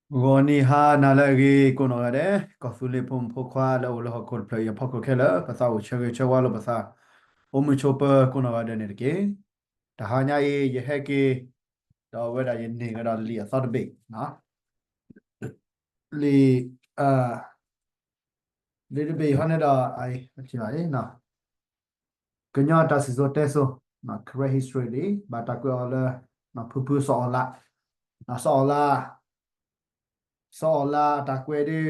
ဂီၤနံၤဟါနၤလၢအဂ့ၤ ကိးနီၢ်ဂၤဒဲး, ကီၢ်သူလ့ၤဖိမုၣ်ဖိခွါလၢအအိၣ်လၢဟီၣ်ခိၣ်တဖျၢၣ်အံၤအဖီခိၣ်ခဲလၢာ် ပသးအိၣ်ဆၢဂ့ၤဆၢဝါလိာ်ပသး အိၣ်မုာ်ဆိးပၢၤကိးနီၢ်ဂၤဒဲးန့ၣ်တက့ၢ်. တဟါညါအံၤ ယဟဲက့ၤ ဒီးအဝဲဒၣ်ယန့ၢ်ကဒီးလံာ်အသီတဘ့ၣ်, လံာ် လံာ်တဘ့ၣ်အံၤဟီန့ၣ်ဒီး ကညီတၢ်စံၣ်စိၤတဲစိၤ Karen history လံာ် ဘၣ်တၢ်ကွဲးအီၤလၢ ဖုဖုစီၤအီလး, စီၤအီလး စီၤအီလးတၢ်ကွဲးဒ်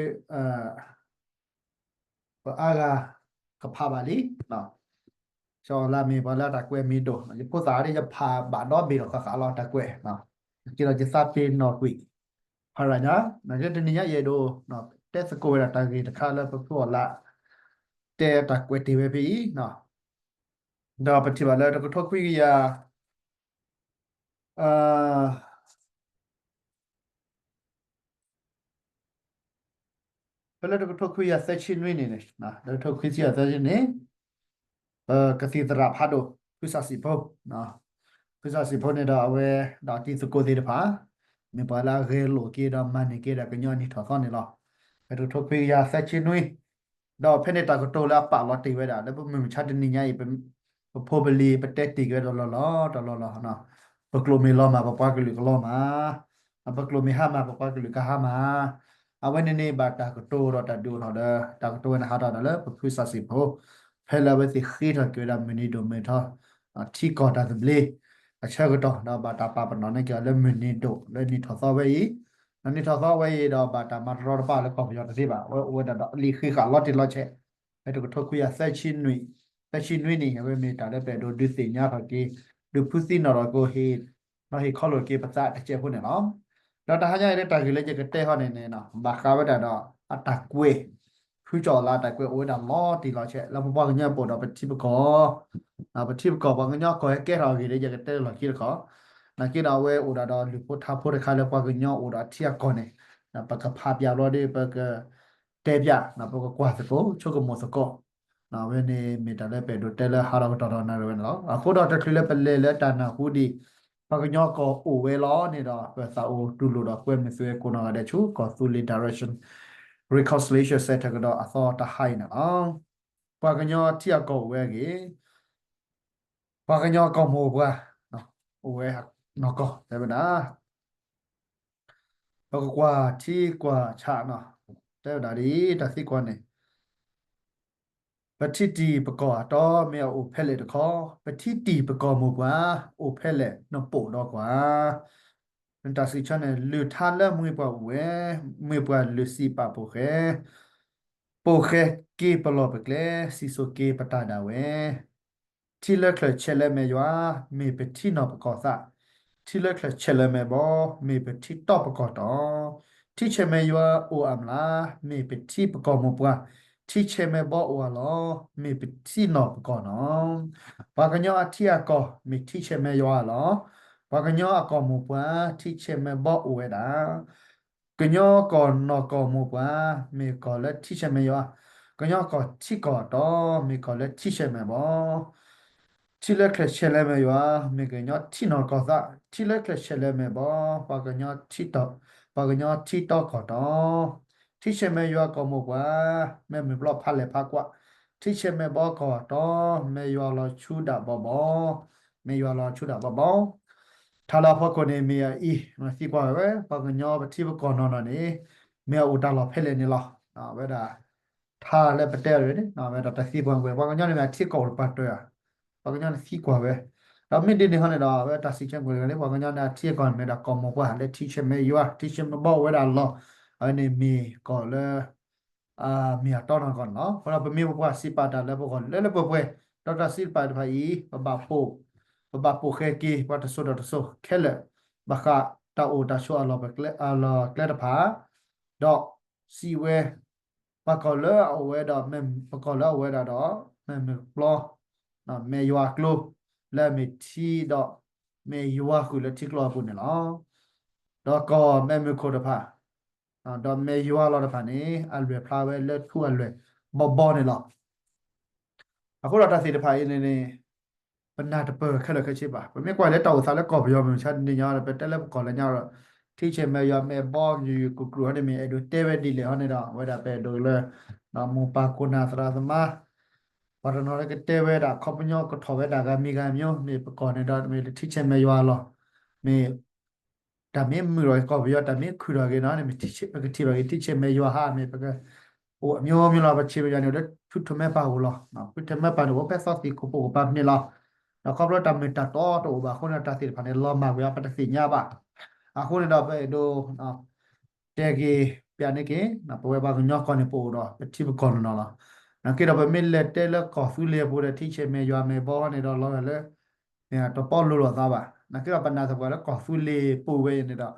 ပအါဂၤကဖးဘၣ်လံ. စီၤအီလးမ့ၢ်ပှၤလၢအတၢ်ကွဲးမ့ၢ်ဒိၣ်, ယဖိသၣ်ဒ်ယဖးဘၣ်ဒီဘ့ၣ်ဒီးဃၣ်ဃၣ်လီၤတၢ်ကွဲး, က့ၤဒီးယသးပ့ၤနီၣ်ကွံာ် ဖးရၤညါ, တနံၤညါယအဲၣ်ဒိး တဲသကိးဝဲဒၣ်တၢ်ဂ့ၢ်တခါလၢပဖုအီလး တဲတၢ်ကွဲးတ့ၢ်ဝဲဖဲအံၤ, ဒီးပထံၣ်ဘၣ်လၢတကထိခွံကယၤ ဖဲလၢတကထိခွံကယၤသၢဆံနွံန့ၣ်, တကထိခွံကယၤသၢဆံန့ၣ် ပကသံၣ်သရၣ်ဖးဒိၣ် ဖုစၢ်စံၣ်ဖိ, ဖုစၢ်စံၣ်ဖိန့ၣ်ဒီးအဝဲ ဒီးတံၤသကိးသ့ၣ်တဖၣ် မ့ၢ်ပှၤလၢအဂဲၤလိာ်က့ၤဒီးမၤန့ၢ်က့ၤဒီးကညီနံၣ်ထီၣ်သီန့ၣ်လီၤ. ဖဲတကထိခွံကယၤသၢဆံနွံ ဒီးဖဲန့ၣ်တၢ်ကတိၤလၢအပာ်လီၤတ့ၢ်ဝဲဒၣ် လၢပမုၢ်မဆါတနံၤညါအံၤ ပဖိပလံၤ ပတဲတ့ၢ်က့ၤဝဲဒီးလီၤလီၤတလီၢ်လီၤ, ပကျိာ်မ့ၢ်လီၤမၢ် ပပှၤကလုာ်ကလီၤမၢ်, ပကျိာ်မ့ၢ်ဟါမၢ် ပပှၤကလုာ်ကဟါမၢ်, အဝဲန့ၣ်န့ၣ် ဘၣ်တၢ်ကတိၤဒီးတၢ်ဒုးအိၣ်ထီၣ်လၢ တၢ်ကတိၤဝဲန့ၣ်ဟးထီၣ်ဒီးလၢပဖုစၢ်စံၣ်ဖိ ဖဲလၢအဝဲသ့ၣ်ဃ့ထီၣ်က့ၤဝဲဒၣ်မုၢ်နံၤဒိၣ်မုၢ်ထီ ထံကီၢ်တၢ်သဘျ့ အဆၢကတီၢ် ဒီးဘၣ်တၢ်ပာ်ပနီၣ်န့ၢ်က့ၤအီၤလၢမုၢ်နံၤဒိၣ်လၢနံၣ်ထီၣ်သီဝဲအံၤ, ဒီးနံၣ်ထီၣ်သီဝဲအံၤဒီးဘၣ်တၢ်မၤတရီတပါလၢကီၢ်ပယီၤတသ့ဘၣ်, အဝဲအိၣ်ဝဲဒၣ်ဒီးလံာ်ဃ့ဃာ်လီၤတံၢ်လီၤဆဲး, ဖဲတကထိခွံကယၤသၢဆံနွံန့ၣ် အဝဲမ့ၢ်တၢ်လၢပအဲၣ်ဒိးဒုးသ့ၣ်ညါထီၣ်က့ၤ ဒုးဖုသံနီၣ်ထီၣ်က့ၤ ဟ့ၣ်ခီလိာ်က့ၤပသးတစဲးဖိန့ၣ်လီၤ. ဒီးတဟါညါအံၤလၢတၢ်ဂ့ၢ်လၢယကတဲဟီန့ၣ်န့ၣ် ဘၣ်ဃးဝဲဒၣ်ဒီးအတၢ်ကွဲး ဖုစီၤအီလးအတၢ်ကွဲးအိၣ်ဝဲဒၣ်လီၤတံၢ်လီၤဆဲး လၢပပှၤကညီအပူၤဒီးပထံပကီၢ်, ပထံပကီၢ် ပှၤကညီကီၢ်ဟဲကဲထီၣ်အဂ့ၢ်ဒီးယကတဲလီၤခံတခီ, နာ်က့ဒီးအဝဲအိၣ်ဒၣ်ဒီးလုၢ်ဖိထါဖိတခါလၢပှၤကညီအိၣ်ဒီးအထံအကီၢ်န့ၣ်, ပကဖးပၠးဘျီဒီး ပကတဲပၠး ပကကွၢ်သကိး ဆိကမိၣ်သကိး အဝဲန့ၣ်မ့ၢ်တၢ်လၢပအဲၣ်ဒိးတဲလၢဟးထီၣ်ကတီၢ်ထီၣ်နၣ်ရံၣ်ဝဲန့ၣ်လီၤ. အဃိဒီးတချုးလၢပလဲၤလၢတၢ်နၢ်ဟူဒံး ပှၤကညီကီၢ်အိၣ်ဝဲလီၤန့ၣ်ဒီး ပသးအိၣ်တူၢ်လိာ်ဒီးကွဲမုာ်သုဝဲကိးနီၢ်ဂၤဒဲးဆူ ကီၢ်သူလ့ၤ Direction Reconciliation Center ကဒီးအသီတဟါအံၤန့ၣ်လီၤ. ပှၤကညီထံအကီၢ်အိၣ်ဝဲအဂ့ၢ်, ပှၤကညီကီၢ်မိၢ်ပှၢ် အိၣ်ဝဲနီၢ်ကီၢ် တဲဝဲဒၣ် ပကကွၢ်ထံကွၢ်ဆးနီၤ, တဲဝဲဒၣ်ဒ်တၢ်သံကွၢ်န့ၣ်, ပထံတံၢ်ပကီၢ်အတီ မ့ၢ်အအိၣ်ဖဲလဲၣ်တခီ, ပထံတံၢ်ပကီၢ်မိၢ်ပှၢ် အိၣ်ဖဲလဲၣ်နပိာ်ဒီးကွၢ်. နတၢ်စံးဆၢန့ၣ် လုၢ်ထါလၢမှံပှၢ်အိၣ်ဝဲ, မှံပှၢ်လုၢ်စံးပာ်ပိာ်ဃဲ, ပိာ်ဃဲက့ၤပလီၢ်ပကျဲ, စံၣ်စိၤက့ၤပတၢ်ဒၣ်ဝဲ ထံလၢချၢၣ်ဆဲးလၢမဲာ်ယွၤ, မ့ၢ်ပထံနီၢ်ပကီၢ်သး, ထံလၢချၢၣ်ဆဲးလၢမဲာ်ဘီ, မ့ၢ်ပထံတီၢ်ပကီၢ်တီၢ်, ထံဆဲးမဲာ်ယွၤအိၣ်အမျး, မ့ၢ်ပထံပကီၢ်မိၢ်ပှၢ်, ထံဆဲးမဲာ်ဘီအိၣ်အလီၢ်, မ့ၢ်ပထံနီၢ်ပကီၢ်နီၤ. ပှၤကညီအထံအကီၢ် မ့ၢ်ထံဆဲးမဲာ်ယွၤအလီၢ်, ပှၤကညီအကီၢ်မိၢ်ပှၢ် ထံဆဲးမဲာ်ဘီအိၣ်ဝဲဒၣ် ကညီကီၢ်နီၢ်ကီၢ်မိၢ်ပှၢ် မ့ၢ်ကီၢ်လၢထံဆဲးမဲာ်ယွၤ, ကညီကီၢ်ထံကီၢ်တီ မ့ၢ်ကီၢ်လၢထံဆဲးမဲာ်ဘီ, ထံလၢချၢၣ်ဆဲးလၢမဲာ်ယွၤ မ့ၢ်ကညီထံနီၢ်ကီၢ်သး, ထံလၢချၢၣ်ဆဲးလၢမဲာ်ဘီ, ပှၤကညီထံတီၢ်, ပှၤကညီထံတီၢ်ကီၢ်တီၢ်, ထံဆဲးမဲာ်ယွၤကီၢ်မိၢ်ပှၢ်, မဲာ်မုၢ်ပျီဖးလဲၢ်ဖးကွၢ်, ထံဆဲးမဲာ်ဘီကီၢ်တီၢ်, မဲာ်ယွၤလီၤဆူဒၣ်ဘီဘီ, မဲာ်ယွၤလီၤဆူဒၣ်ဘီဘီ ထါလၢအဖီခိၣ်န့ၣ်မ့ၢ်အအံၤ, သံကွၢ်ဝဲ ပှၤကညီပထံပကီၢ်နီၢ်နီၢ်န့ၣ် မ့ၢ်အအိၣ်တၢ်လီၢ်ဖဲလဲၣ်န့ၣ်လီၤ. ဝဲဒၣ် ထါလၢပတဲအီၤန့ၣ် ဝဲဒၣ်တၢ်သံကွၢ်ကွဲး ပှၤကညီန့ၣ်မ့ၢ်အထံကီၢ်အိၣ်တပှၢ်တၢၢ်ဧါ, ပှၤကညီန့ၣ်သံကွၢ်ဝဲ, ဒီးမ့ၢ်ဒ်န့ၣ်ဟီန့ၣ်ဒီး အဝဲတၢ်စံးဆၢကွဲးန့ၣ် ပှၤကညီန့ၣ်အထံအကီၢ်န့ၣ်မ့ၢ်ဒၣ်ကီၢ်မိၢ်ပှၢ်လၢထံဆဲးမဲာ်ယွၤ ထံဆဲးမဲာ်ဘီအိၣ်ဝဲဒၣ်အလီၢ်, အဝဲန့ၣ်မ့ၢ်ကီၢ်လၢ မ့ၢ်အတီနီၢ်ကီၢ်န့ၣ်လီၤ. အဃိဒီးပမ့ၢ်ပပှၤစံးပာ်တၢ်လၢပဂီၢ်လၢလၢပှဲၤပှဲၤ, ဒီးတၢ်စံးပာ်တဖၣ်အံၤ ပဘၣ်ပိာ်ဃဲၤက့ၤ ပှၤတစိၤဒီးတစိၤခဲလၢာ်, ဘၣ်ဃးတၢ်အိၣ်တၢ်ဆိးအလီၢ်ကျဲတဖၣ်, ဒီးစံးဝဲ ပှၤကီၢ်လၢအအိၣ်ဝဲဒီး ပှၤကီၢ်လၢအအိၣ်ဝဲဒၣ်ဒီး မဲာ်မုၢ်ပျီ မဲာ်ယွၤအကျိ လၢအမ့ၢ်ထံဒီး မဲာ်ယွၤဃုာ်လၢထံကျိအပူၤန့ၣ်လီၤ. ဒီးကီၢ်မဲာ်မုၢ်ခိၣ်တဖၣ် ဒီးမဲာ်ယွၤလီၤတဖၣ်န့ၣ် အလွဲၢ်ဖျါဝဲလၢထူအလွဲၢ်ဘီဘီန့ၣ်လီၤ. အဃိဒီးတၢ်သ့ၣ်တဖၣ်အံၤန့ၣ်န့ၣ် ပနၢ်တပၢၢ်ခဲလၢာ်ခဲဆ့ဘၣ်. ပမ့ၢ်ကွၢ်လၢတၢ်အိၣ်သးလၢကီၢ်ပယီၤမုၢ်မဆါတနံၤညါဒီး ပတဲလၢပကီၢ်လၢညါဒီး ထံဆဲးမဲးယွၤမဲာ်ဘီ ယူၤယူၤကရူၢ်ကရူၢ်ဟီန့ၣ်မ့ၢ် အဲၣ်ဒိးတဲဝဲဒ်လဲၣ်ဟီန့ၣ်ဒီး အဝဲဒၣ်ပအဲၣ်ဒိးလၢ မိၢ်ပၢ်ခိၣ်နၢ်သရၣ်သမါ ပှၤတနီၤလၢကတဲဝဲဒၣ်ခီပညီကထီၣ်ဝဲဒၣ်ဂၤမံၤဂၤမံၤ မ့ၢ်ပကီၢ်န့ၣ်ဒီး မ့ၢ်လၢထံဆဲးမဲးယွၤလီၤ. မ့ၢ် တၢ်မ့ၢ်မုာ်ဒီးကီၢ်ပယီၤ တၢ်မ့ၢ်ခုၣ်ထီၣ်က့ၤဒီးန့ၣ် မ့ၢ်ပကထံၣ်ဘၣ်က့ၤထံဆဲးမဲးယွၤဧါ မ့ၢ်ပက အိၣ်အမျိုးမျိုးလီၤ ပထံဆဲးမဲးယွၤန့ၣ် အိၣ်လၢဖုထၢၣ်မဲပၢ်အအိၣ်လီၤ. ဖုထၢၣ်မဲပၢ်န့ၣ် အိၣ်ဖဲသီသံၣ်ခိၣ်ဖိကပၤဖဲန့ၣ်လီၤ. ဒီးခီဖျိတၢ်မ့ၢ်တၢ်တီတအိၣ်ဘၣ်အဃိန့ၣ် တၢ်သ့ၣ်တဖၣ်န့ၣ် လီၤမၢ်ကွံာ်အီၤ ပတသ့ၣ်ညါဘၣ်. အဃိန့ၣ်ဒီး ပအဲၣ်ဒိး တဲက့ၤ ပျးန့ၢ်က့ၤ ပဝဲပှၤကညီကီၢ်န့ၣ် ပအိၣ်ဒီးပထံပကီၢ်နီၢ်နီၢ်လီၤ. နာ်က့ဒီး ပမ့ၢ်လဲၤတဲလၢကီၢ်သူလ့ၤအပူၤဒီး ထံဆဲးမဲးယွၤမဲးဘီန့ၣ်ဒီး လီၤဂာ်လၢ တပီလိၤလိာ်သးဘၣ်. နာ်က့ဒီး ပနာ်သပှၢ်လၢကီၢ်သူလ့ၤပူၤဝဲအံၤန့ၣ်ဒီး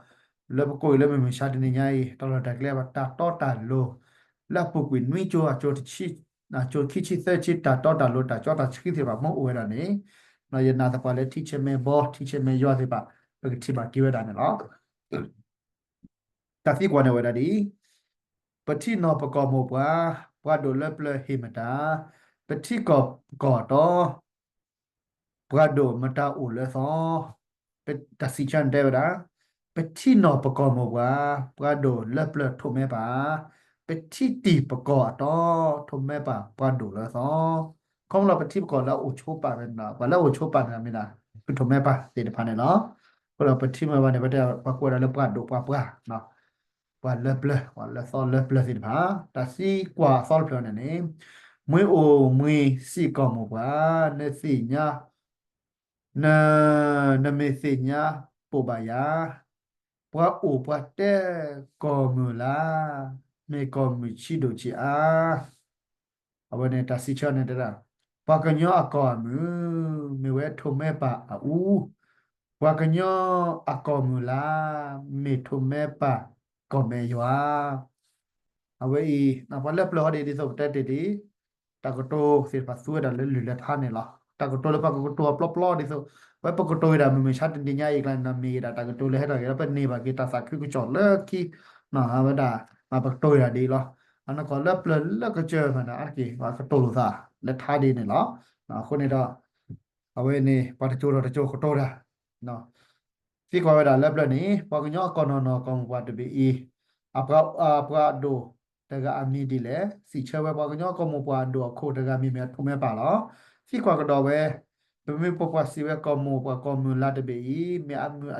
လၢပကိးအံၤလၢမုၢ်မဆါတနံၤညါအံၤ တၢ်လီၢ်တၢ်ကျဲ တၢ်တီတၢ်လိၤ လၢအပူၤကွံာ်နွံကၠိ အကၠိခံဆံသၢဆံ တၢ်တီတၢ်လိၤ တၢ်ကၠီတၢ်ဆှံသ့ၣ်တဖၣ် မ့ၢ်အိၣ်ဝဲဒၣ်န့ၣ် ယနာ်သပှၢ်လၢထံဆဲးမဲးဘီ ထံဆဲးမဲးယွၤသ့ၣ်တဖၣ် ပကထံၣ်ဘၣ်က့ၤဝဲဒၣ်န့ၣ်လီၤ. တၢ်သံကွၢ်န့ၣ်ဝဲဒၣ်ဒ်အံၤ, ပထံၣ်နီၢ်ပကီၢ်မိၢ်ပှၢ်, ပှၤဒိၣ်လၢပျၢၤဟ့ၣ်မတၤ, ပထံၣ်ကီၢ်ပကီၢ်အတီ, ပှၤဒိၣ်မတၤအိၣ်လၢသီ, တၢ်စံးဆၢန့ၣ်တဲဝဲဒၣ်, ပထံၣ်နီၢ်ပကီၢ်မိၢ်ပှၢ်, ပှၤဒိၣ်လၢပျၢၤထိၣ်မဲပၢ်, ပထံၣ်တံၢ်ပကီၢ်အတီ, ထိၣ်မဲပၢ်ပှၤဒိၣ်လၢသီ, ခီဖျိပထံပကီၢ်လၢအအိၣ်ဆိပာ်ဝဲန့ၣ်ဒီး ပှၤလၢအအိၣ်ဆိပာ်န့ၣ်မ့ၢ်ဒၣ် ပထိၣ်မဲပၢ်သ့ၣ်တဖၣ်န့ၣ်လီၤ. အဃိဒီးပထံၣ်မဲပှၤန့ၣ် ပှၤကိးဝဲဒၣ်လၢပှၤဒိၣ်ပှၤပှၢ်, ပှၤလၢပျၢၤ ပှၤလၢသီလၢပျၢၤသ့ၣ်တဖၣ်, တၢ်သံကွၢ်အသီတဖျၢၣ်န့ၣ်န့ၣ်, မှံအိၣ်မှံစံးကီၢ်မိၢ်ပှၢ်, နသ့ၣ်ညါ န နမ့ၢ်သ့ၣ်ညါပိာ်ဘၣ်ယၤ, ပှၤအိၣ်ပှၤတဲကီၢ်မုၢ်လၢ်, မ့ၢ်ကီၢ်မုၢ်ဆံးဒိၣ်ဆံးအါ, အဝဲန့ၣ်တၢ်စံးဆၢန့ၣ်တဲဒၣ်, ပှၤကညီအကီၢ်အမုၢ်, မ့ၢ်ဝဲထိၣ်မဲပၢ်အအူ, ပှၤကညီအကီၢ်မုၢ်လၢ်, မ့ၢ်ထိၣ်မဲပၢ်ကီၢ်မဲာ်ယွၤ အဝဲအံၤ ပှၤလၢပျၢၤဟီဒ်အံၤဒ်သိးပတဲတ့ၢ်ဒ်အံၤ, တၢ်ကတိၤသ့ၣ်တဖၣ်သူဝဲဒၣ်လၢလုၢ်လၢထါန့ၣ်လီၤ. တၢ်ကတိၤလၢပှၤကကတိၤအပျီပျီဒ်သိး, ဝဲပကတိၤဝဲဒၣ်မုၢ်မဆါတနံၤညါအံၤကျါန့ၣ် မ့ၢ်ဝဲဒၣ်တၢ်ကတိၤလၢဟဲထီၣ်က့ၤလၢပန့ၢ်ဘၣ်က့ၤတၢ်သးခုကစီၣ်လၢခံ, အဝဲဒၣ် ပကတိၤဝဲဒၣ်ဒ်အံၤလီၤ. အနီၢ်ကီၢ်လၢပျၢၤလၢကစၢၢ်မးန့ၣ် အါတက့ၢ် ပှၤကတိၤလိာ်သးလၢထါဒ်န့ၣ်လီၤ. အဃိန့ၣ်ဒီး အဝဲန့ၣ် ပှၤတကၠိၤဒီးတကၠိၤကတိၤတၢ် သံကွၢ်ဝဲဒၣ်လၢပျၢၤန့ၣ် ပှၤကညီအကီၢ်နီၢ်နီၢ်ကီၢ်မိၢ်ပှၢ်တဘ့ၣ်အံၤ, အပှၤဒိၣ်တဂၤအမံၤဒ်လဲၣ်. စံးဆၢဝဲပှၤကညီကီၢ်မိၢ်ပှၢ်အဒိၣ်အခိၣ်တဂၤမံၤမ့ၢ်အထိၣ်မဲပၢ်လီၤ. သံကွၢ်ကဒီးဝဲ, ပမ့ၢ်ပိာ်ပှၤစံးဝဲကီၢ်မိၢ်ပှၢ်ကီၢ်မုၢ်လၢ်တဘ့ၣ်အံၤ, မ့ၢ်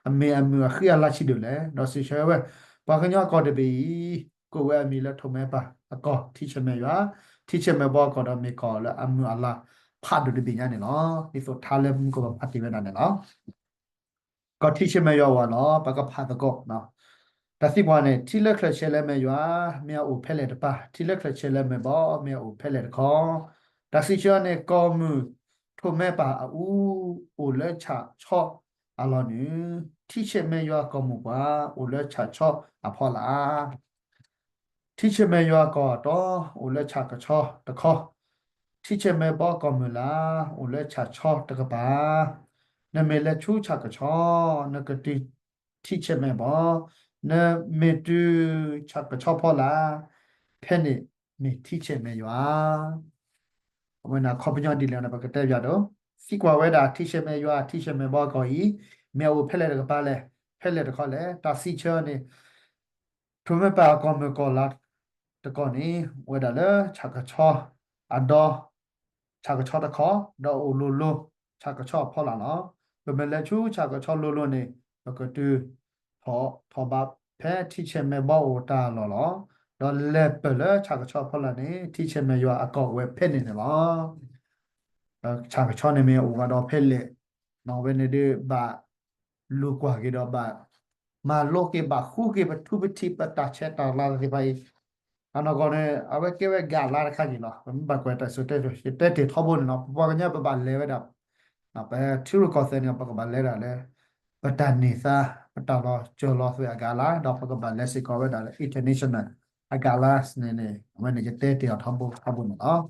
အမ့ၢ်အမုၢ်အဃံအလၤဆံးဒိၣ်လဲၣ်. ဒီးစံးဆၢဝဲ, ပှၤကညီအကီၢ်တဘ့ၣ်အံၤ, ကိးဝဲအမံၤလၢထိၣ်မဲပၢ်အကီၢ် ထံဆဲးမဲာ်ယွၤ, ထံဆဲးမဲာ်ဘီအကီၢ်ဒီးမ့ၢ်ကီၢ်လၢအမုၢ်အလၤဖးဒိၣ်တဘ့ၣ်ညါန့ၣ်လီၤ. ဒ်သိးထါလၢမူကဘၣ်ဖးတ့ၢ်ဝဲဒၣ်န့ၣ်လီၤ. ကီၢ်ထံဆဲးမဲာ်ယွၤအဂီၢ်လီၤ. ပကဖးသကိး, တၢ်သံကွၢ်န့ၣ် ထံလၢချၢၣ်ဆဲးလၢမဲာ်ယွၤ, မ့ၢ်အအိၣ်ဖဲလဲၣ်တပၤ, ထံလၢချၢၣ်ဆဲးလၢမဲာ်ဘီ, မ့ၢ်အအိၣ်ဖဲလဲၣ်တခီ. တၢ်စံးဆၢန့ၣ် ကီၢ်မုၢ်ထိၣ်မဲပၢ်အအူ, အိၣ်လၢဆၣ်ဆီအလီၢ်နုာ်, ထံဆဲးမဲာ်ယွၤကီၢ်မိၢ်ပှၢ်, အိၣ်လၢဆၣ်ဆီအဖီလာ် ထံဆဲးမဲာ်ယွၤကီၢ်အတီ, အိၣ်လၢဆၣ်ကဆီတခီ, ထံဆဲးမဲာ်ဘီကီၢ်မုၢ်လၢ်, အိၣ်လၢဆၣ်ဆီတကပၤ, နမ့ၢ်လဲၤဆူဆၣ်ကဆီ, နကတုၤထံဆဲးမဲာ်ဘီ, နမ့ၢ်တုၤဆၣ်ကဆီဖီလာ်, ဖဲန့ၣ်မ့ၢ်ထံဆဲးမဲာ်ယွၤ အဝဲန့ၣ်အခီပညီဒ်လဲၣ်န့ၣ် ပကတဲပျးဒီး, သံကွၢ်ဝဲဒၣ်ထံဆဲးမဲာ်ယွၤ ထံဆဲးမဲာ်ဘီကီၢ်အံၤ, မ့ၢ်အအိၣ်ဖဲလဲၣ်တကပၤလဲၣ်, ဖဲလဲၣ်တခီလဲၣ်, တၢ်စံးဆၢန့ၣ်, ထိၣ်မဲပၢ်အကီၢ်မုၢ်ကီၢ်လၤတကီၢ်န့ၣ် အိၣ်ဝဲဒၣ်လၢဆၣ်ကဆီအဒီ ဆၣ်ကဆီတခီ, ဒီးအိၣ်လိၤလိၤဆၣ်ကဆီအဖီလာ်လီၤ. ပမ့ၢ်လဲၤဆူဆၣ်ကဆီလိၤလိၤန့ၣ် ပကတုၤ ထီၣ်ဘးဖဲထံဆဲးမဲာ်ဘီအိၣ်တၢ်လီၢ်လီၤ. ဒီးလဲၤပၢၢ်လၢဆၣ်ကဆီအဖီလာ်န့ၣ် ထံဆဲးမဲာ်ယွၤအကီၢ်အိၣ်ဝဲဖဲန့ၣ်န့ၣ်လီၤ. ဆၣ်ကဆီန့ၣ်မ့ၢ်အိၣ်ဝဲဒီးဖဲလဲၣ်, အဝဲန့ၣ်ဒ်ဘၣ် လူၤကွၢ်က့ၤဒီးဘၣ် မၤလိက့ၤဘၣ်ဃုက့ၤပထူပထံးပတၢ်ဆဲးတၢ်လၤသ့ၣ်တဖၣ်အံၤ, အနီၢ်ကီၢ်န့ၣ် အဝဲကဲဝဲအဂၤလၢတခါက့ၤလီၤ. ပမ့ၢ်ဘၣ်ကွၢ်တၢ်စံၣ်တဲၤတဲ ယတဲတ့ၢ်ထီဘိန့ၣ်လီၤ. ပပှၤကညီပဘၣ်လဲၤဝဲဒၣ်, ပထံရူၢ်ကီၢ်သဲးန့ၣ် ပကဘၣ်လဲၤဒၣ်လၢ ပတၢ်န့ၢ်သါ, ပတၢ်လီၤစၢၤလီၤသွဲၣ်အဂၤလၢ်, ဒီးပကဘၣ်လဲၤစ့ၢ်ကီးဝဲဒၣ်လၢ international အဂၤလၢ်န့ၣ်န့ၣ် အဝဲန့ၣ်ယတဲတ့ၢ်အီၤထီဘိထီဘိန့ၣ်လီၤ.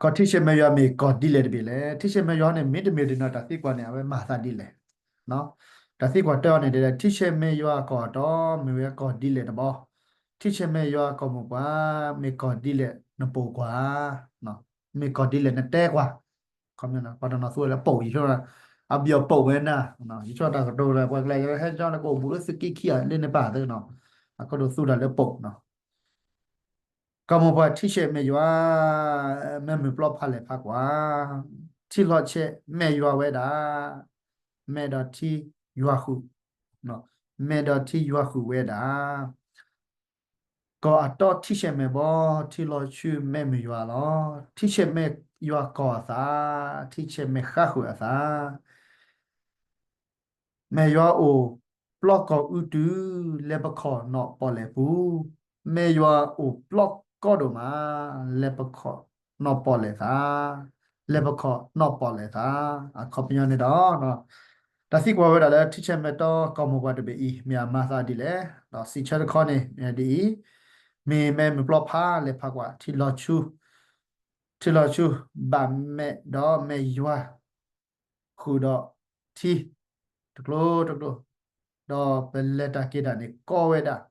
ကီၢ်ထံဆဲးမဲာ်ယွၤမ့ၢ်ကီၢ်ဒ်လဲၣ်တဘ့ၣ်လဲၣ်. ထံဆဲးမဲာ်ယွၤန့ၣ် မ့တမ့ၢ်ဒ်န့ၣ် တၢ်သံကွၢ်န့ၣ် အဝဲမၤသးဒ်လဲၣ်. တၢ်သံကွၢ်တဲအီၤန့ၣ်ဒ်လဲၣ်, ထံဆဲးမဲာ်ယွၤကီၢ်အတီ မ့ၢ်ဝဲကီၢ်ဒ်လဲၣ်တဘီ. ထံဆဲးမဲာ်ယွၤကီၢ်မိၢ်ပှၢ် မ့ၢ်ကီၢ်ဒ်လဲၣ်နပိာ်ကွၢ်, မ့ၢ်ကီၢ်ဒ်လဲၣ်နတဲကွၢ်. ပှၤတနီၤသူဝဲလၢပိာ်ယံၤလီၤ. အဘျီၣ်ပိာ်ဝဲနၤ, ယဆိတၢ်ကတိၤလၢပှၤကလဲၤဟဲကၠီလၢကအိၣ်ဘူးလၢသုးက့ခံဂၤလၢန့ၣ်ပၢ်သ့နီၤ, အခိၣ်ဒိၣ်သူတၢ်လၢပိာ်နီၤ, ကီၢ်မိၢ်ပှၢ်ထံဆဲးမဲာ်ယွၤ, မ့ၢ်မုၢ်ပျီဖးလဲၢ်ဖးကွၢ်, ထံလီၤဆဲးမဲာ်ယွၤဝဲဒၣ်, မဲာ်ဒီးထံယွၤဃုာ်, မဲာ်ဒီးထံယွၤဃုာ်ဝဲဒၣ် ကီၢ်အတီထံဆဲးမဲာ်ဘီ, ထံလီၤဆူမဲာ်မုၢ်ယွၤလီၤ. ထံဆဲးမဲာ်ယွၤကီၢ်အသး, ထံဆဲးမဲာ်ဃါဃုာ်အသး, မဲာ်ယွၤအိၣ်ပျီကီၢ်အူတုၤ, လဲၤပခီၣ်နီၣ်ပီၣ်လဲၣ်ပူၤ, မဲာ်ယွၤအိၣ်ပျီကီၢ်ဒိၣ်မး, လဲၤပခီၣ်နီၣ်ပီၣ်လဲၣ်သး, လဲၤပခီၣ်နီၣ်ပီၣ်လဲၣ်သး, အခီပညီန့ၣ်ဒီး တၢ်သံကွၢ်ဝဲဒၣ်လၢထံဆဲးမဲာ်တီကီၢ်မိၢ်ပှၢ်တဘ့ၣ်အံၤ မ့ၢ်အမၤသးဒ်လဲၣ်, ဒီးစံးဆၢတခီန့ၣ် မ့ၢ်ဒ်အံၤ, မ့ၢ်မဲာ်မုၢ်ပျီဖးလဲၢ်ဖးကွၢ် ထံလီၤဆူ, ထံလီၤဆူ, ဘၣ်မဲာ်ဒီးမဲာ်ယွၤ ဃုာ်ဒီးထံ, တကျိၤတကျိၤ, ဒီးပလဲၤတၢ်က့ၤတၢ်န့ၣ်ကီဝဲဒၣ်,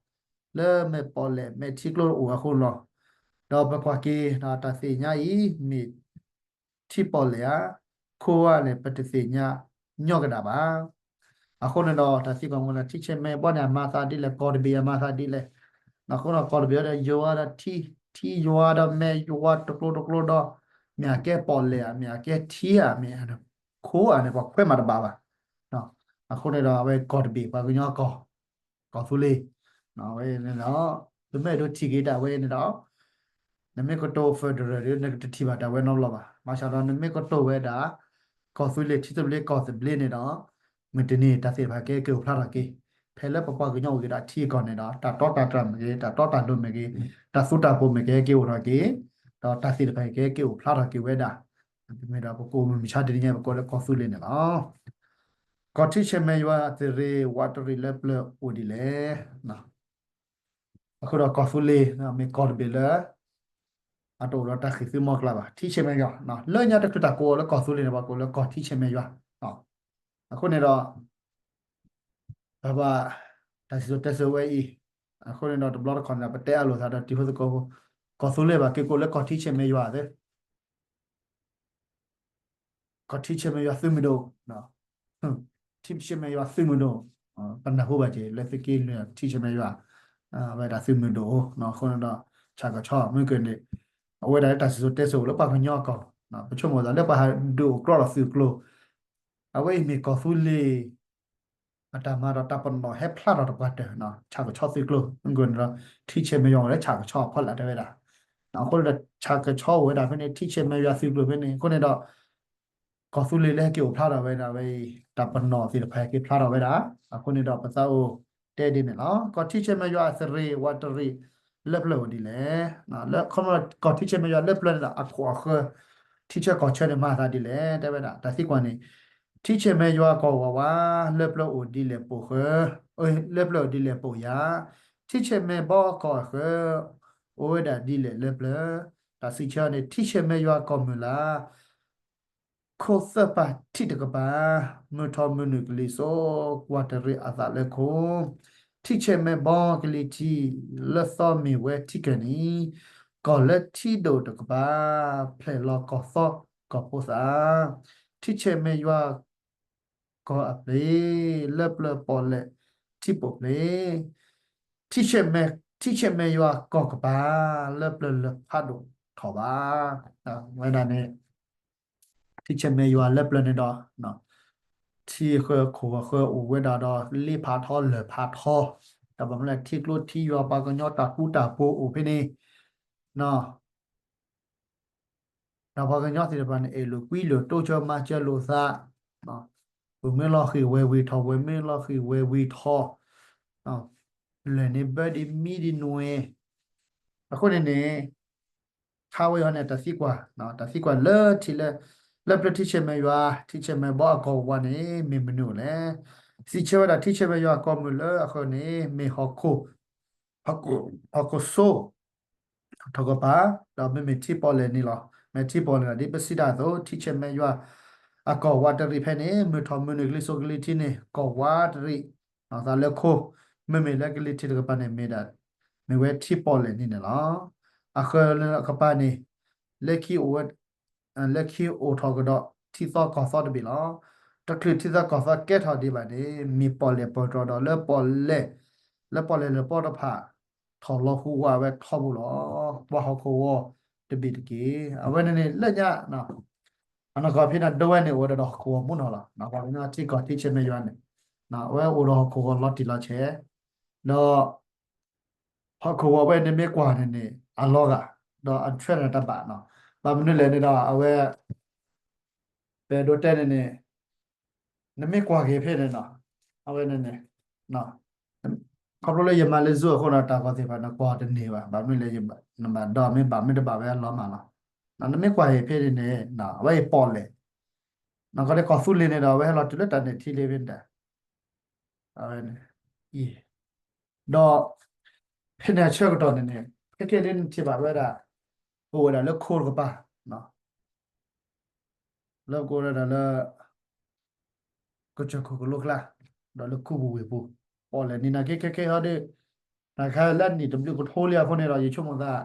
လၢမဲာ်ပီၣ်လဲၣ်မဲာ်ထံကျိအိၣ်အဃိလီၤ. ဒီးပကွၢ်က့ၤဒီးတၢ်သ့ၣ်ညါအံၤ မ့ၢ် ထံပီၣ်လဲၣ်ဧါ, ခိဧါန့ၣ် ပတသ့ၣ်ညါညီကဒၣ်ဘၣ်. အဃိန့ၣ်ဒီး တၢ်သံကွၢ်မ့ၢ်လၢ ထံဆဲးမဲာ်ဘီန့ၣ် အမၤသးဒ်လဲၣ်, ကီၢ်တဘ့ၣ်အမၤသးဒ်လဲၣ်. အဃိဒီး ကီၢ်တဘ့ၣ်ဒီး ယွၤဒီးထံ, ထံယွၤဒီးမဲာ်ယွၤတကျိၤတကျိၤဒီး, မ့ၢ်အကဲပီၣ်လဲၣ်ဧါ, မ့ၢ်အကဲထံဧါ, မ့ၢ်ခိဧါန့ၣ် ပှၤခွဲးမၤတဘၣ်ဘၣ်. အဃိန့ၣ်ဒီး အဝဲကီၢ်တဘ့ၣ် ပှၤကညီကီၢ် ကီၢ်သူလ့ၤ, အဝဲန့ၣ်ဒီး ပမ့ၢ်အဲၣ်ဒိးထံၣ်က့ၤတၢ်ဝဲန့ၣ်ဒီး နမ့ၢ်ကတိၤ federal ဒီး နကတထံၣ်ဘၣ်တၢ်ဝဲနီတဘျီဘၣ်. ဘၣ်ဆၣ်ဒီးနမ့ၢ်ကတိၤဝဲဒၣ် ကီၢ်သူလ့ၤထံသဘျ့ကီၢ်သဘျ့န့ၣ်ဒီး မုၢ်တနံၤတၢ်သ့ၣ်တဖၣ်ကဲက့ၤအိၣ်ဖျါထီၣ်က့ၤ, ဖဲလၢပပှၤကညီအိၣ်က့ၤဒီးထံအကီၢ်န့ၣ်ဒီး တၢ်တီတၢ်တြၢ်မ့ၢ်ဂ့ၤ, တၢ်တီတၢ်လိၤမ့ၢ်ဂ့ၤ, တၢ်သူတၢ်ပိၤမ့ၢ်ဂ့ၤ ကဲက့ၤအိၣ်ထီၣ်က့ၤ, ဒီးတၢ်သ့ၣ်တဖၣ်ကဲက့ၤအိၣ်ဖျါထီၣ်က့ၤဝဲဒၣ်. ပမ့ၢ်ဒီးပကိးမုၢ်မဆါတနံၤညါ ပကိးလၢကီၢ်သူလ့ၤန့ၣ်လီၤ. ကီၢ်ထံဆဲးမဲာ်ယွၤသရ့ၤဝးတရံးလၢပျၢၤအိၣ်ဒ်လဲၣ်. အဃိဒီးကီၢ်သူလ့ၤ မ့ၢ်ကီၢ်တဘ့ၣ်လၢ အတအိၣ်ဒီးတၢ်ဃံးသုမီၤကျၢ်ဘၣ်. ထံဆဲးမဲာ်ယွၤ လၢညါတချုးတၢ်ကိးအီၤလၢကီၢ်သူလ့ၤန့ၣ် ပှၤကိးလၢကီၢ်ထံဆဲးမဲာ်ယွၤ. အဃိန့ၣ်ဒီး ပဘၣ် တၢ်စံၣ်စိၤတဲစိၤဝဲအံၤ, အဃိန့ၣ်ဒီးတဘျီတခီၣ်န့ၣ် ပတဲအလိာ်သးဒီးတံၤဖိသကိးဖိ, ကီၢ်သူလ့ၤဘၣ်က့ၤကိးလၢကီၢ်ထံဆဲးမဲာ်ယွၤသ့ ကီၢ်ထံဆဲးမဲာ်ယွၤသုးမုၢ်ဒိၣ်, ထံဆဲးမဲာ်ယွၤသုးမုၢ်ဒိၣ်, ပနၢ်ဟူဘၣ်က့ၤ လၢသုးက့လွံၢ်ထံဆဲးမဲာ်ယွၤ, အဝဲဒၣ်သုးမုၢ်ဒိၣ်, အဃိန့ၣ်ဒီး ဆၣ်ကဆီမ့ၢ်ကန့ၣ်, အဝဲဒၣ်လၢတၢ်စံၣ်စိၤတဲစိၤလၢပှၤကညီကီၢ်, ပဆိကမိၣ်သးလၢပှၤဟးဒုးအိၣ်ကြီဒီးသုးကျိၤ, အဝဲအံၤမ့ၢ်ကီၢ်သူလ့ၤ အတၢ်မၤဒီးတၢ်ပနီၣ်ဟဲဖျါထီၣ်တပှၢ်တၢၢ်, ဆၣ်ကဆီသုးကျိၤ မ့ၢ်ကန့ၣ်ဒီး ထံဆဲးမဲာ်ယွၤအိၣ်လၢဆၣ်ကဆီအဖီလာ်တဲဝဲဒၣ်, အဃိန့ၣ်ဒီး ဆၣ်ကဆီအိၣ်ဝဲဒၣ်ဖဲန့ၣ် ထံဆဲးမဲာ်ယွၤသုးကျိၤဖဲန့ၣ် အဃိန့ၣ်ဒီး ကီၢ်သူလ့ၤလၢဟဲက့ၤအိၣ်ဖျါထီၣ်ဝဲဒၣ်ဝဲအံၤ တၢ်ပနီၣ်သ့ၣ်တဖၣ်ဟဲက့ၤဖျါထီၣ်ဝဲဒၣ်, အဃိန့ၣ်ဒီးပသးအိၣ်တဲဒ်န့ၣ်လီၤ. ကီၢ်ထံဆဲးမဲာ်ယွၤအသရ့ၤဝးတရံး လၢပျၢၤအိၣ်ဒ်လဲၣ်. လၢခီဖျိကီၢ်ထံဆဲးမဲာ်ယွၤလၢပျၢၤန့ၣ်ဒီး အခိၣ်အဃၢၤ ထံဆၢကီၢ်ဆၢန့ၣ် မၤသးဒ်လဲၣ် တဲဝဲဒၣ် တၢ်သံကွၢ်န့ၣ်, ထံဆဲးမဲာ်ယွၤကီၢ်ဝးဝး လၢပျၢၤအိၣ်ဒ်လဲၣ်ပိာ်ဃၢၤ, လၢပျၢၤအိၣ်ဒ်လဲၣ်ပိာ်ယၤ, ထံဆဲးမဲာ်ဘီကီၢ်အဃၢၤ အိၣ်ဝဲဒၣ်ဒ်လဲၣ်လၢပျၢၤ, တၢ်စံးဆၢန့ၣ် ထံဆဲးမဲာ်ယွၤကီၢ်မုၢ်လၢ် ခိၣ်သၢပၤထံၣ်တကပၤ, မုၢ်ထီၣ်မုၢ်နုာ်ကလံၤစိး, ကွၢ်တရံးအသးလၢခိၣ်, ထံဆဲးမဲာ်ဘီကလံၤထံး, လၢသီမ့ၢ်ဝဲထံကၢၢ်နံၤ, ကီၢ်လၢထံဒိၣ်တကပၤ, ဖျဲၣ်လီၤကီၢ်သီကီၢ်ဖိသၣ်, ထံဆဲးမဲာ်ယွၤကီၢ်အပျ့ၤ, လၢပျၢၤပီၣ်လဲၣ်ထံပိာ်ပျ့ၤ, ထံဆဲးမဲာ်, ထံဆဲးမဲာ်ယွၤကီၢ်ကပၤ, လၢပျၢၤလၢဖးဒိၣ်ထီၣ်ဘၣ်. ဝဲဒၣ်န့ၣ် ထံဆဲးမဲာ်ယွၤလၢပျၢၤန့ၣ်ဒီး ထံဃၢၤခိၣ်ဃၢၤအိၣ်ဝဲဒၣ်ဒီး လ့ဖးထီလၢၢ်ဖးထီ, တၢ်ဘၣ်မနုၤလဲၣ် ထံကျိထံယွၤပှၤကညီတၢ်ဃူတၢ်ဖိးအိၣ်ဖဲန့ၣ်, ဒီးပှၤကညီသ့ၣ်တဖၣ်န့ၣ် အဲၣ်လိာ်ကွံလိာ် တိစၢၤမၤစၢၤလိာ်သး, ပှၤမ့ၢ်လီၤဃံၤဝဲၤဝံၤထီၣ်, ပှၤမ့ၢ်လီၤဃံၤဝဲၤဝံၤထီၣ်, လၢၢ်န့ၣ်ဘၢဒံးမံဒံးနွဲၣ်, အဃိန့ၣ်န့ၣ် ခါဝဲအံၤန့ၣ် တၢ်သံကွၢ်, တၢ်သံကွၢ်လၢထံၣ်လၢ လၢပျၢၤထံဆဲးမဲာ်ယွၤ, ထံဆဲးမဲာ်ဘီအကီၢ်ဝးန့ၣ် မ့ၢ်မနုၤလဲၣ်. စံးဆၢဝဲဒၣ်ထံဆဲးမဲာ်ယွၤကီၢ်မုၢ်လၢအဃၢၤန့ၣ် မ့ၢ်ဟီၣ်ခိၣ်, ဟီၣ်ခိၣ်စိ ထီၣ်ကပၤ, ဒီးမ့မ့ၢ်ထံပီၣ်လဲၣ်န့ၣ်လီၤ. မ့ၢ်ထံပီၣ်လဲၣ်န့ၣ် ဒ်ပစံးတၢ်အသိး ထံဆဲးမဲာ်ယွၤ အကီၢ်ဝးတရံးဖဲန့ၣ် မုၢ်ထီၣ်မုၢ်နုာ်ကလံၤစိးကလံၤထံးန့ၣ် ကီၢ်ဝးတရံး, သးလၢခိၣ်, မ့မ့ၢ်လၢကလံၤထံးတကပၤန့ၣ် မ့ၢ်ဒၣ်, မ့ၢ်ဝဲထံပီၣ်လဲၣ်န့ၣ်န့ၣ်လီၤ. အဃၢၤလၢအကပၤန့ၣ် လၢခံအိၣ်ဝဲ လၢခံအိၣ်ထီၣ်ကဒီးထံသီကီၢ်သီတဘ့ၣ်လီၤ. တချုးထံသီကီၢ်သီကဲထီၣ်ဒံးဘၣ်န့ၣ် မ့ၢ်ပီၣ်လဲၣ်ပီၣ်တြီၤဒီးလၢပီၣ်လဲၣ်, လၢပီၣ်လဲၣ်လၢပီတဖၣ် ထီၣ်လီၤဟူးဝးဝဲထီဘိလီၤ. ပှၤဟီၣ်ခိၣ်ဂီၤတဘ့ၣ်တက့ၢ်. အဝဲန့ၣ်န့ၣ်လၢညါ အနီၢ်ကီၢ်ဖဲန့ၣ်ဒိဝဲန့ၣ် အိၣ်ဝဲဒၣ်ဒီးဟီၣ်ခိၣ်ဂီၤမူနီၢ်လီၤ. ပှၤကညီထံကီၢ်ထံဆဲးမဲးယွၤန့ၣ် အဝဲအိၣ်ဒီးဟီၣ်ခိၣ်ဂီၤလီၤတံၢ်လီၤဆဲး, ဒီး ဟီၣ်ခိၣ်ဂီၤဝဲန့ၣ်မ့ၢ်ကွၢ်န့ၣ်န့ၣ် အလီၤဂာ်, ဒီးအထွဲနၤတဘၣ်နီၤ. ဘၣ်မနုၤလဲၣ်န့ၣ်ဒီး အဝဲ ပအဲၣ်ဒိးတဲန့ၣ်န့ၣ် နမ့ၢ်ကွၢ်က့ၤဖဲန့ၣ်နီၤ, အဝဲန့ၣ်န့ၣ် ခီဖျိလၢယမၤလၢ Zoom အဃိဒီး တၢ်ဂီၤသ့ၣ်တဖၣ်န့ၣ် ကွၢ်တန့ၢ်ဘၣ်, ဘၣ်မနုၤလဲၣ် နဘၣ်ဒီးမ့ၢ်ဘၣ် မ့ၢ်တဘၣ်ဝဲအလီၤမၢ်လီၤ. နမ့ၢ်ကွၢ်က့ၤဖဲန့ၣ်န့ၣ် အဝဲအံၤပီၣ်လဲၣ်, နကီၢ်လၢကီၢ်သူလ့ၤန့ၣ်ဒီး အဝဲဟဲလီၤတုၤလၢတၢ်နဲၣ်ထံလ့ၤဖဲန့ၣ်ဒီး အဝဲန့ၣ် ဒီး ဖဲန့ၣ်အဆၢကတီၢ်န့ၣ်န့ၣ် ခဲကဲလၢနထံၣ်ဘၣ်ဝဲဒၣ် ပအိၣ်ဝဲဒၣ်လၢခိတကပၤ လၢပကအိၣ်ဝဲဒၣ်လၢ ကစၢၢ်ခိၣ်ကလိကျါ ဒီးလၢခူပူၤဝ့ၢ်ပူၤ ပီၣ်လဲၣ်န့ၣ် နာ်က့ခဲကဲဟီဒီး တၢ်ခါလၢအနံၣ်တဘျုးကထိလံအဃိန့ၣ်ဒီး ယဆိကမိၣ်သး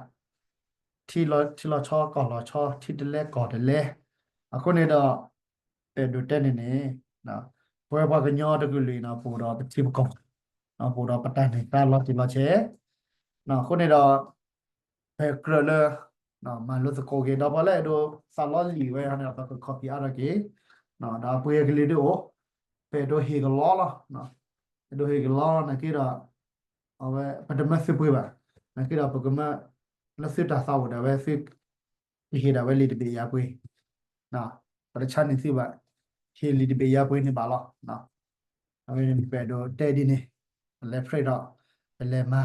ထံလီၤဆီကီၢ်လီၤဆီ ထံတလဲကီၢ်တလဲ အဃိန့ၣ်ဒီး ပအဲၣ်ဒိးတဲန့ၣ်န့ၣ် ပဝဲပှၤကညီတကလုာ်အံၤနီၤ ပအိၣ်ဒီးပထံပကီၢ် ပအိၣ်ဒီးပတၢ်န့ၢ်သါလီၤတံၢ်လီၤဆဲး အဃိန့ၣ်ဒီး ပကြၢးလၢ မၤလိသကိးက့ၤ ဒီးပှၤလၢအဲၣ်ဒိးသးလီလံာ်ဝဲန့ၣ်ဒီး ပက copy အါထီၣ်က့ၤ ဒီးအပှ့ၤအကလံၤဒ်အိၣ် ပအဲၣ်ဒိးဟ့ၣ်ကလီလီၤ အဲၣ်ဒိးဟ့ၣ်ကလီလီၤ နာ်က့ဒီး အဝဲ ပတမၢသုပှ့ၤဘၣ် နာ်က့ဒီး ပကမၢ လၢသုတၢ်သးအိၣ်ဒၣ်ဝဲ သုကဟ့ၣ်ဒၣ်ဝဲလံာ်တဘ့ၣ်ယၤပှ့ၤ ပတဆါန့ၢ်သုဘၣ် ဟ့ၣ်လံာ်တဘ့ၣ်ယၤပှ့ၤန့ၣ်ဘၣ်လီၤ အဝဲန့ၣ် ပအဲၣ်ဒိးတဲဒ်န့ၣ် ပလဲၤ print ဒီး ပလဲၤမၤ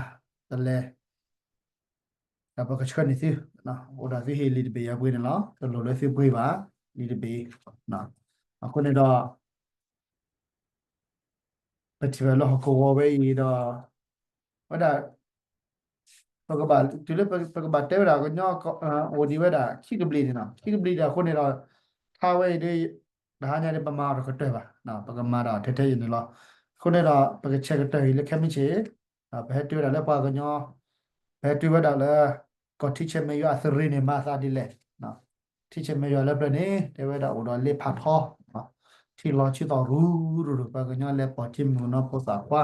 ပလဲၤ ဒီးပကဆှၢန့ၢ်သု အိၣ်ဒီးသုဟ့ၣ်လံာ်တဘ့ၣ်ယၤပှ့ၤန့ၣ်လီၤ တလိၣ်လၢသုပှ့ၤဘၣ် လံာ်တဘ့ၣ် အဃိန့ၣ်ဒီး ပထံၣ်ဘၣ်လၢဟီၣ်ခိၣ်ဂီၤဝဲအံၤဒီး ဝဲဒၣ် ပကဘၣ် တုၤလၢပကဘၣ်တဲဝဲဒၣ်ကညီ အိၣ်ဒံးဝဲဒၣ် ခံကဘျံးန့ၣ်နီၤ ခံကဘျံးဒံးအဃိန့ၣ်ဒီး ထါဝဲအံၤဒ် တဟါညါဒ်ပမၤအီၤတကတၢၢ်ဘၣ် ပကမၤဒၣ်ထဲထဲအံၤန့ၣ်လီၤ အဃိန့ၣ်ဒီး ပကဆဲးကတၢၢ်အံၤလၢခဲမုၢ်ဆ့ၣ် ပဟဲတုၤဝဲဒၣ်လၢပှၤကညီ ပဟဲတုၤဝဲဒၣ်လၢ ကီၢ်ထံဆဲးမဲးယွၤအသရ့န့ၣ် မၤသးဒ်လဲၣ် ထံဆဲးမဲးယွၤလၢပျၢၤန့ၣ် တဲဝဲဒၣ်အိၣ်ဒီးလ့ဖးထီ ထံလီၤဆံသီၣ်ရူရူရူ ပှၤကညီလဲၤပိာ်ထံမုၢ်ကနီၤဖိသၣ်ခွါ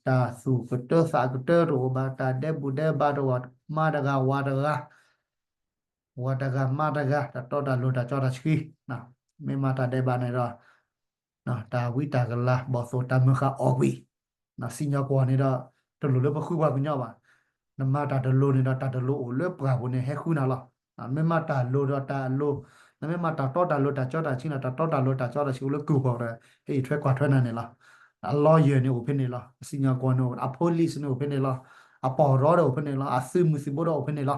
တၢ်သူၣ်ကတၢသးကတၢတအိၣ်ဘၣ် တၢ်ဒဲးဘူၣ်ဒဲးဘါတအိၣ် မါတဂၤဝၤတဂၤ ဝၤတဂၤမါတဂၤ တၢ်တီတၢ်လိၤတၢ်ကၠီတၢ်ဆှံ မ့ၢ်မၤတၢ်ဒဲးဘးန့ၣ်ဒီး တၢ်ဝံတၢ်ကလၤ ဘီၣ်သိၣ်တၢ်မုၢ်ဃၢ်အီၣ်ကွံာ် စံၣ်ညီၣ်ကွီၢ်န့ၣ်ဒီး တလိၣ်လၢပဃုပှၤကညီဘၣ်. နမၤတၢ်တလိၤန့ၣ်ဒီး တၢ်တလိၤအိၣ်လၢပှၢ်ပူၤန့ၣ် ဟဲဃုနၤလီၤ. နမ့ၢ်မၤတၢ်လိၤဒီးတၢ်အလိၤ, နမ့ၢ်မၤတၢ်တီတၢ်လိၤတၢ်ကၠီတၢ်ဆှံဒီး တၢ်တီတၢ်လိၤတၢ်ကၠီတၢ်ဆှံအိၣ်လၢကုၢ်ပူၤဒီး ဟဲအံးထွဲကွၢ်ထွဲနၤန့ၣ်လီၤ. အ lawyer န့ၣ်အိၣ်ဖဲန့ၣ်လီၤ. အစံၣ်ညီၣ်ကွီၢ်န့ၣ်အိၣ်, အ police န့ၣ်အိၣ်ဖဲန့ၣ်လီၤ. အပီၢ်ရီဒီးအိၣ်ဖဲန့ၣ်လီၤ. အသုးမုၢ်သံၣ်ဘိဒီးအိၣ်ဖဲန့ၣ်လီၤ.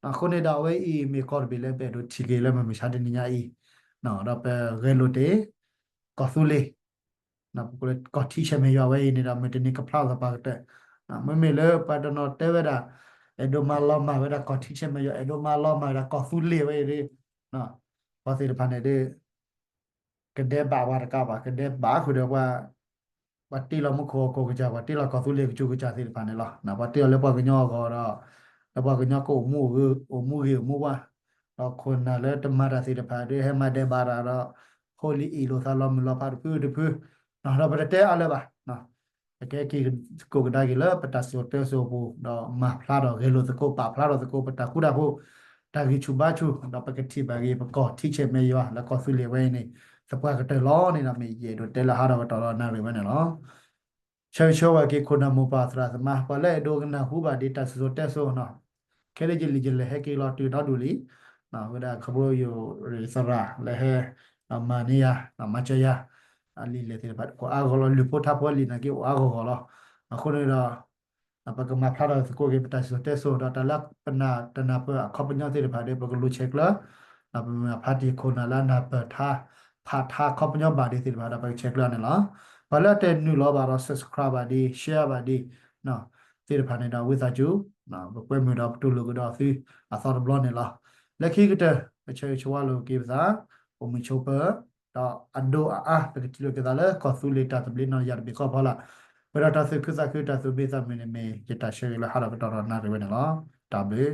အဃိန့ၣ်ဒီး အဝဲအံၤမ့ၢ်ကီၢ်တဘ့ၣ်လၢပအဲၣ်ဒိးထံၣ်က့ၤလၢမုၢ်မဆါတနံၤညါအံၤ, ဒီးပဂဲၤလိာ်တ့ၢ် ကီၢ်သူလ့ၤ, ပကလဲၤကီၢ်ထံဆဲးမဲးယွၤဝဲအံၤန့ၣ်ဒီး မုၢ်တနံၤကဖျါလီၤသးပှၤကတၢၢ်, မ့မ့ၢ်လၢပှၤတနီၤတဲဝဲဒၣ် အဲၣ်ဒိးမၤလီၤမၢ်ဝဲဒၣ်ကီၢ်ထံဆဲးမဲးယွၤ, အဲၣ်ဒိးမၤလီၤမၢ်ဝဲဒၣ်ကီၢ်သူလ့ၤဝဲအံၤဒီး ပှၤသ့ၣ်တဖၣ်န့ၣ်ဒီး ကဒဲးဘးပှၤတကးဘၣ်, ကဒဲးဘးဃုာ်ဒီးပှၤ ပှၤတ့လီၤမူခိၣ်ဟီၣ်ခိၣ်ကစၢ်, ပှၤတ့လီၤကီၢ်သူလ့ၤကစၢ်ကစၢ်သ့ၣ်တဖၣ်န့ၣ်လီၤ. ပှၤတ့လီၤလၢပှၤကညီအဂီၢ်ဒီး လၢပှၤကညီကအိၣ်မူဂ့ၤအိၣ်မူဝါ, ဒီးခိၣ်နၢ်လၢတမၤတၢ်သ့ၣ်တဖၣ်ဒီး ဟဲမၤဒဲးဘးတၢ်ဒီး ဖိလံၤအ့ၣ်လိာ်သးလီၤမုၢ်လီၤဖးတဖုတဖု, ဒီးပတတဲအါလၢၤဘၣ်. ပကဲက့ၤသကိးကဒါက့ၤလၢပတၢ်စံၣ်စိၤတဲစိၤအပူၤ, ဒီးမၤဖျါထီၣ်ဂဲၤလိာ်သကိးပာ်ဖျါထီၣ်သကိး ပတၢ်ဃူတၢ်ဖိး, တၢ်ဂံၢ်ဆူၣ်ဘါဆူၣ်, ဒီးပကထံၣ်ဘၣ်က့ၤပကီၢ်ထံဆဲးမဲးယွၤလၢကီၢ်သူလ့ၤဝဲအံၤန့ၣ် သပှၢ်ကတၢၢ်လီၤန့ၣ်ဒီး မ့ၢ်ယအဲၣ်ဒိးတဲလၢဟါဒီးကတီၢ်ဒီးနၣ်ရံၣ်ဝဲန့ၣ်လီၤ. ဆၢဂ့ၤဆၢဝါက့ၤခိၣ်နၢ်မိၢ်ပၢ်သရၣ်သမါ ပှၤလၢအဲၣ်ဒိးကနၢ်ဟူဘၣ်ဒ်တၢ်စံၣ်စိၤတဲစိၤနီၤ, ခဲလၢာ်ယလံာ်ယလဲၢ်ဟဲက့ၤလီၤတုၤဒီဒူၣ်လံ, ဝဲဒၣ်ခီဖျိယိၤသရၣ်လၢဟဲ မၤန့ၢ်ယၤ မၤစၢၤယၤ အလံာ်လဲၢ်သ့ၣ်တဖၣ် အိၣ်အါဂီၢ်လီၤ, လုၢ်ဖိထါဖိအလံာ်နာ်က့အိၣ်အါဂီၢ်ဂီၢ်လီၤ. အဃိန့ၣ်ဒီး ပကမၤဖျါထီၣ်သကိးက့ၤပတၢ်စံၣ်စိၤတဲစိၤ ဒီးတၢ်လၢပနၢ်တနၢ်ပၢၢ်အခီပညီသ့ၣ်တဖၣ်ဒီး ပကလူၤဆဲးကျၢ, ဒီးပမ့ၢ်ဖါတံၢ်ခိၣ်နၢ်လၢအနၢ်ပၢၢ်ထါ ဖးထါအခီပညီဘၣ်ဒ်သ့ၣ်တဖၣ်ဒီး ပကဆဲးကျၢန့ၣ်လီၤ. ပှၤလၢအတနုာ်လီၤဘၣ်ဒီး subscribe ဘၣ်ဒ် share ဘၣ်ဒ် သ့ၣ်တဖၣ်န့ၣ်ဒီး ဝံသးစူၤ ပကွဲမုာ်ဒီးပတူၢ်လိာ်ကဒီးသုအသီတဘျီန့ၣ်လီၤ. လၢခံကတၢၢ် ပဆၢဂ့ၤဆၢဝါလိာ်က့ၤပသး အိၣ်မုာ်ဆိးပၢၤ ဒီးအဒိၣ်အအါ ပကထံၣ်လိာ်က့ၤသးလၢကီၢ်သူလ့ၤတၢ်သဘျ့နီၢ်ယၢ်တဘ့ၣ်ဃီဖီလာ်, ပဝဲဒၣ်တၢ်သူၣ်ခုသးခုတၢ်သူၣ်ဘ့ၣ်သးမုၢ်န့ၣ်မ့ၢ် ယတၢ်ဆၢဂ့ၤလၢဟါဒီးကတီၢ်ဒီးနၣ်ရံၣ်ဝဲန့ၣ်လီၤ. တၢ်ဘျုး